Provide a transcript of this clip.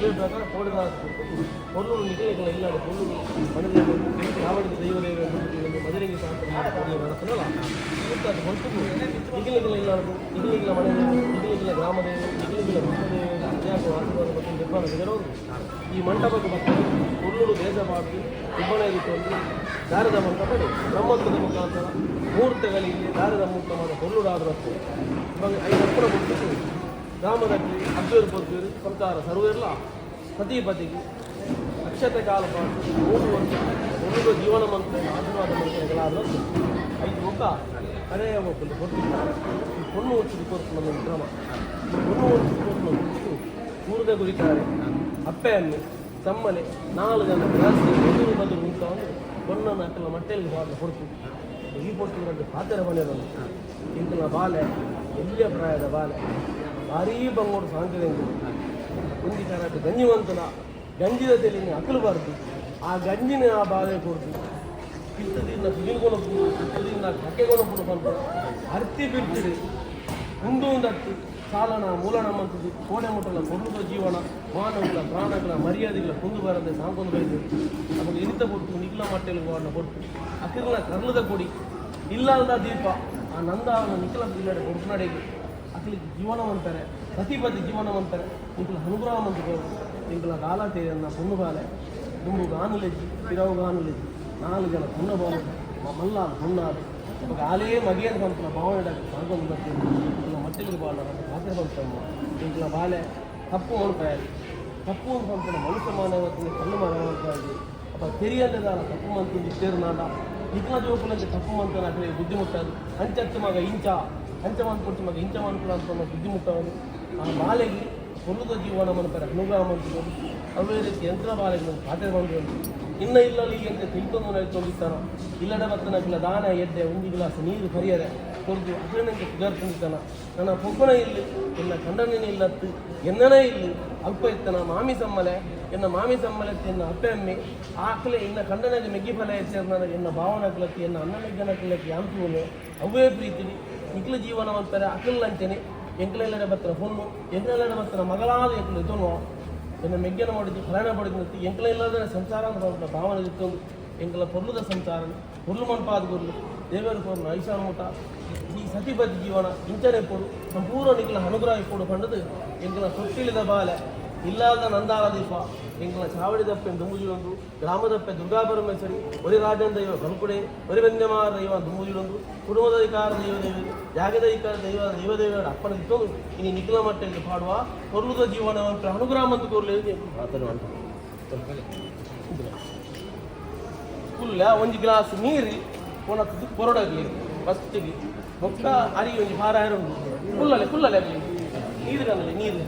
ಅದೇ ಪ್ರಕಾರ ಕೋಡಿದ ಪೊರ್ಲು ನಿಗಲಿಗಳ ಇಲ್ಲ ಪೊರ್ಲು ಮನದ ಚಾವಡಿದ ದೈವದೇವ ಮದರಿಗೆ ಸಾಂತ ನಡತನಲ್ಲ ಇವತ್ತು ಹೊರತು ನಿಗಲಿಗಳ ಇಲ್ಲ ನಿಗಲಿಗಳ ಮನೆ ನಿಗಲಿಗಳ ಗ್ರಾಮದೇವ ನಿಗಲಿಗಳ ಕುಟುಂಬದೇವ ಆಶೀರ್ವಾದ ಮತ್ತು ನಿರ್ಮಾಣ ಬಿಗರೋದು ಈ ಮಂಟಪಕ್ಕೆ ಬರ್ತಾರೆ. ಪೊರ್ಲುಡು ದೇಶ ಬಾಡ್ದು ಇಬ್ಬನ ಇಟ್ಕೊಂಡು ದಾರದ ಮಂಟಪಡು ಬ್ರಹ್ಮತ್ವದ ಮುಖಾಂತರ ಮುಹೂರ್ತಗಳಿಗೆ ದಾರದ ಮುಹೂರ್ತ ಮಾಡ ಪೊರ್ಲುಡಾದ್ರು. ಇವಾಗ ಐದು ಅಪ್ಪನ ಕೊಟ್ಟು ಗ್ರಾಮದಲ್ಲಿ ಅಬ್ಬೇರು ಪೊರ್ಬೇರು ಸಂಸಾರ ಸರ್ವೆಲ್ಲ ಸತಿಪತಿಗೆ ಅಕ್ಷತೆ ಕಾಲ ಪಾటు 3 ವರ್ಷ ಒಂದು ಜೀವನ ಮಂತ್ರ ಆಶೀರ್ವಾದ ಮಂತ್ರಗಳಾದ ಐದು ಮುಖ ಕಡೆಯ ಒಬ್ಬರು ಕೊಟ್ಟಿದ್ದಾರೆ. ಈ ಪೊಣ್ಣು ಹುಟ್ಟಿದ ಕೊರ್ಪು ನಮ್ಮ ಕ್ರಮ. ಪೊಣ್ಣು ಹುಟ್ಟಿದ ಕೊರ್ಪು ಹುಟ್ಟಿದು ಊರದ ಗುರಿತಾರೆ ಅಪ್ಪೆ ಅಮ್ಮೆ ಸಮ್ಮಲೆ ನಾಲ್ಕು ಜನ ಜಾಸ್ತಿ ಎದುರು ಬದುರು ಉಂಟ ಅಂದ್ರೆ ಪೊಣ್ಣನ ಅಕ್ಕಲ ಮಟ್ಟೆಯಲ್ಲಿ ಬಾರ್ದ ಹೊರತು ಈ ಪೊಟ್ಟು ಎರಡು ಪಾತ್ರೆ ಮನೆಯದನ್ನು ಇಂಕಲ ಬಾಲೆ ಎಲ್ಲಿಯ ಪ್ರಾಯದ ಬಾಲೆ ಭಾರೀ ಬಂಗೋಡು ಸಾಂಕದೆಂದು ಒಂಜಿ ಕರಾಟೆ ಗಂಜಿವಂತನ ಗಂಜಿದ ತೆಲಿನ ಅಕಲು ಬಾರ್ದು ಆ ಗಂಜಿನ ಆ ಬಾಲೆ ಕೊಡ್ದು ಪಿತ್ತದಿಂದ ಸುಜಿಲ್ ಕೊನಪು ಪಿತ್ತದಿಂದ ಕಕ್ಕೆ ಕೊನಪುಡು ಪಂಪ ಅರ್ತಿ ಬಿಡ್ತಿರಿ ಉಂಡು ಒಂದತ್ತು ಸಾಲನ ಮೂಲನ ಮಂತದ್ದು ಕೋಣೆ ಮುಟ್ಟಲ ಕೊಡುವ ಜೀವನ ಮಾನವುಗಳ ಪ್ರಾಣಗಳ ಮರ್ಯಾದೆಗಳ ಕುಂದು ಬರದೆ ಸಾಂಕೊಂದು ಬೈದು ನಮಗೆ ಇನಿತ ಕೊಟ್ಟು ನಿಗ್ಲ ಮಟ್ಟೆಲ್ ವಾಡನ ಕೊಟ್ಟು ಅಕಿರ್ನ ಕರ್ಲದ ಕೊಡಿ ಇಲ್ಲಾಲ್ದ ದೀಪ ಆ ನಂದಾವನ ನಿಖಲ ಇಲ್ಲಡೆ ಕೊಡ್ಪನಡೆಗೆ ಅಕ್ಲಿಗೆ ಜೀವನ ಅಂತಾರೆ ಸತಿಪತಿ ಜೀವನ ಅಂತಾರೆ. ನಿಂಕುಲ ಅನುಗ್ರಹ ಮಂತು ನಿಂಕುಲ ದಾಲ ತೇರನ್ನ ಪೊಣ್ಣು ಬಾಲೆ ದುಂಬು ಗಾನುಲೆಜ್ಜಿ ಪಿರವು ಗಾನುಲೆಜ್ಜಿ ನಾಲ್ಕು ಜನ ಪೊಣ್ಣ ಬಾಲು ಮಲ್ಲಾದ ಪೊಣ್ಣಾದ ಇವಾಗ ಆಲೇ ಮಗಿಯನ್ನು ಪಂಪನ ಭಾವನೆ ಸಾಂಕೊಂದು ಬರ್ತೀನಿ. ನಿಂಕುಲ ಮಟ್ಟೆಲಿಗೆ ಬಾಳ ಪಾತ್ರ ಬಂತಮ್ಮ. ನಿಂಕುಲ ಬಾಲೆ ತಪ್ಪು ಮನ್ಪಾಯಲಿ ತಪ್ಪು ಪಂಪನ ಮನುಷ್ಯ ಮಾನವತ್ತಿನ ಕಣ್ಣು ಮಾನವ ಅಪ್ಪ ತೆರಿಯಲ್ಲದಾಲ ತಪ್ಪು ಮಂತು ಇತ್ತೇರು ನಾಡ ನಿಕ್ಲ ಜೋಕುಲಂತೆ ತಪ್ಪು ಮಂತನ ಅಕಲೆ ಬುದ್ಧಿ ಮುಟ್ಟದು ಅಂಚತ್ತು ಮಗ ಇಂಚ ಅಂಚ ಮನ್ಪುಡ್ತು ಮಗ ಇಂಚ ಮನ್ಪುಡ ಅಂತ ಬುದ್ಧಿ ಮುಟ್ಟವನು. ಆ ಬಾಲೆಗೆ ಕೊಲ್ಲುದ ಜೀವನ ಮನ್ಪರ ಅನುಗ್ರಹ ಮಂತು. ಅವೇ ರೀತಿ ಯಂತ್ರ ಬಾಲೆಗೆ ಒಂದು ಪಾತ್ರೆ ಬಂದು ಇನ್ನ ಇಲ್ಲಲ್ಲಿ ಎಂತ ತಿಳ್ಕೊಂಡು ನಡ್ಕೊಂಡಿರ್ತಾನೋ ಇಲ್ಲದ ಬತ್ತನ ಕಿಲ ದಾನ ಎಡ್ಡೆ ಒಂದು ಗ್ಲಾಸ್ ನೀರು ಪರಿಯರೆ ಕೊರ್ದು ಅಗ್ರನಂತೆ ಸುಧಾರಿಸ್ತಾನ. ನನ್ನ ಪೊಕ್ಕನ ಇಲ್ಲಿ ಎನ್ನ ಕಂಡನೇ ಇಲ್ಲತ್ತು ಎನ್ನನೇ ಇಲ್ಲಿ ಅಲ್ಪ ಇತ್ತನ ಮಾಮಿ ಸಮ್ಮಲೆ ಎನ್ನ ಮಾಮಿ ಸಮ್ಮಲೆ ಎನ್ನ ಅಪ್ಪೆ ಅಮ್ಮೆ ಆಕಲೆ ಇನ್ನ ಕಂಡನಾಗ ಮೆಗ್ಗಿ ಫಲ ಹೆಚ್ಚಾಗ ಎನ್ನ ಭಾವನ ಎನ್ನ ಅನ್ನ ಮೆಗ್ಗನ ಕಿಲಕ್ಕೆ ಯಾಂತೂನೆ ಅವೇ ಪ್ರೀತಿ ನಿಕ್ಲ ಜೀವನ ಅಂತಾರೆ ಅಕಲ್ ಅಂಚನೆ ಎಂಕಲೆಲ್ಲಡೆ ಬತ್ತನ ಹೊನ್ನು ಎಂಕಲೆಲ್ಲಡೆ ಬತ್ತನ ಮಗಳಾದ ಎಂಕಲು ಇತನು ಎನ್ನ ಮೆಗ್ಗನ ಮಾಡಿದ್ದು ಫಲಾನ ಪಡಿದ್ದು ಎಂಕಲ ಇಲ್ಲದ ಸಂಸಾರ ಅಂತ ಭಾವನೆ ಇತ್ತೊಂದು ಎಂಕಲ ಪೊರ್ಲುದ ಸಂಸಾರ ಪೊರ್ಲು ಮನ್ಪಾದ ಗುರ್ಲು ದೇವರು ಕೊರ್ನು ಐಶಾನ ಊಟ ಈ ಸತಿಪತಿ ಜೀವನ ಇಂಚನೆ ಪೊಡು ಸಂಪೂರ್ಣ ನಿಕ್ಲ ಅನುಗ್ರಹ ಇಪ್ಪೊಡು ಪಂಡದು ಎಂಕಲ ತೊಟ್ಟಿಲಿದ ಬಾಲೆ ಇಲ್ಲಾದ ನಂದಾಲ ದೀಪ ಎಂಕಲ ಚಾವಡಿದಪ್ಪೆ ದುಂಬುಜುಡೊಂದು ಗ್ರಾಮದಪ್ಪೆ ದುರ್ಗಾ ಪರಮೇಶ್ವರಿ ಒರಿ ರಾಜನ ದೈವ ಕಲ್ಕುಡೆ ಒರಿ ಬೆಂದೆಮಾರ ದೈವ ದುಂಬುಜುಡೊಂದು ಕುಟುಂಬದ ಅಧಿಕಾರ ದೈವ ದೇವಿ ಜಾಗದ ಅಧಿಕಾರ ದೈವ ದೈವ ದೇವರ ಅಪ್ಪನ ಇತ್ತೊಂದು ಇನಿ ನಿಖಿಲ ಮಟ್ಟಲ್ಲಿ ಪಾಡುವ ಕೊರ್ಲುದ ಜೀವನ ಅನುಗ್ರಹ ಮಂತು ಕೊರ್ಲಿ ಪ್ರಾರ್ಥನೆ ಮಾಡ್ತಾರೆ. ಫುಲ್ಲ ಒಂಜಿ ಗ್ಲಾಸ್ ನೀರು ಕೊನತ್ತದು ಕೊರಡಾಗ್ಲಿ ಫಸ್ಟಿಗೆ ಬೊಕ್ಕ ಅರಿ ಒಂಜಿ ಭಾರ ಉಂಟು ಫುಲ್ಲಲೆ ಫುಲ್ಲಲೆ ಆಗಲಿ ನೀರು ಕನ್ನಲೆ ನೀರು.